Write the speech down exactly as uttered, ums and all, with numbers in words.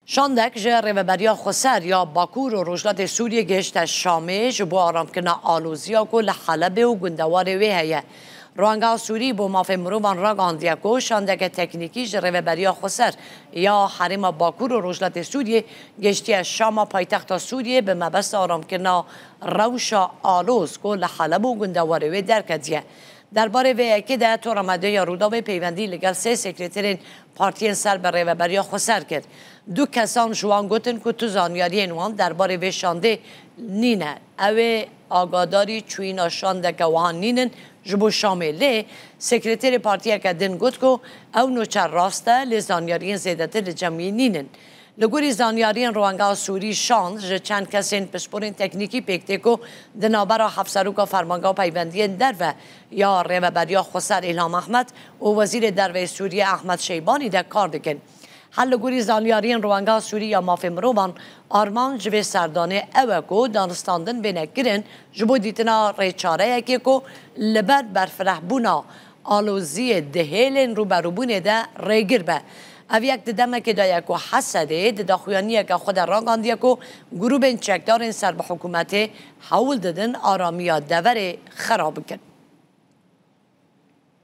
Şandek ji Rêveberiya Xweser ya Bakur û Rojhilatê Sûriyê gihişte Şamê ji bo aramkirina aloziya ku li Helebê û gundewarê wê heye. Rûnga Sûrî bo Mafê Mirovan ragihandiye ku şandeke teknîkî ji Rêveberiya Xweser ya Herêma Bakur û Rojhilatê Sûriyê gihiştiye Şama paytexta Sûriyê bi mebesta aramkirina rewşa aloz ku li Heleb û gundewarê wê derketiye. Derbarê vê yekê de Tora Medya ya Rûdawê peywendî li gel sê sekreterên partiyên ser bi Rêveberiya Xweser kir. Du kesan ji wan gotin ku tu zanyariyên wan derbarê vê şandê nîne. Ew ê agadarî çûyîna şandeke wiha nînin ji bo Şamê. Lê sekreterê partiyeke din got ku ew nûçe rast e, lê zanyariyên zêdetir li cem wî nînin. Li gorî zanyariyên Rûnga Sûrî, şand ji çend kesên pisporên teknîkî pêk tê ku di navbera Hevseroka Fermanga Peywendiyên Derve ya Rêveberiya Xweser Îlham Ehmed û Wezîrê Derve yê Sûriyê Ehmed Şeybanî de kar dikin. Her li gorî zanyariyên Rûnga Sûrî ya Mafê Mirovan, armanc ji vê serdanê ew e ku danistandin bêne kirin ji bo dîtina rêçareyekê ku li ber berfirehbûna aloziyê di hêlên rûberûbûnê de rêgir be. Ev yek di demekê de ye ku Hesedê di daxuyaniyeke xwe de ragihandiye ku grûbên çekdarên ser bi hikûmetê hewl didin aramiya deverê xera bikin.